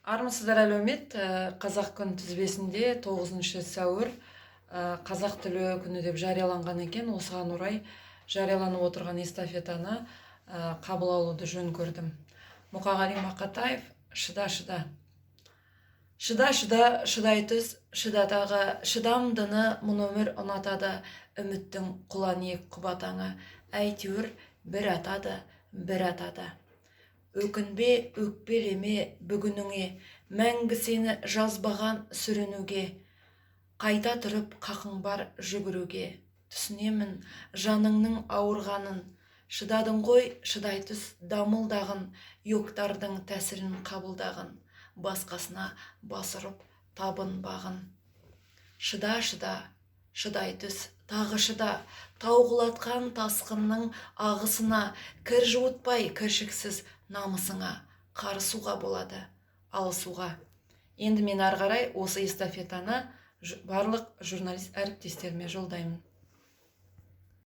Армысыздар, әлеумет! Қазақ күн тізбесінде 9 сәуір қазақ тілі күні деп жарияланған екен. Осыған орай жарияланып отырған эстафетаны қабыл алуды жөн көрдім. Мұқағали Мақатаев, «Шыда, шыда». Шыда, шыда, шыдай түс, шыда тағы. Шыдамдыны мұны өмір ұнатады. Үміттің құлан иек құба таңы әйтеуір бір атады, бір атады. Өкінбе, өкпелеме бүгініңе, мәңгі сені жазбаған сүрінуге. Қайта тұрып қақың бар жүгіруге. Түсінемін жаныңның ауырғанын. Шыдадың ғой, шыдай түс дамылдағын. Йогтардың тәсілін қабылдағын, басқасына бас ұрып табынбағын. Шыда, шыда, шыдай түс, тағы шыда. Тау құлатқан тасқынның ағысына кір жуытпай, кіршіксіз намысыңа қарысуға болады, алысуға. Енді мен ары қарай осы эстафетаны барлық журналист әріптестеріме жолдаймын.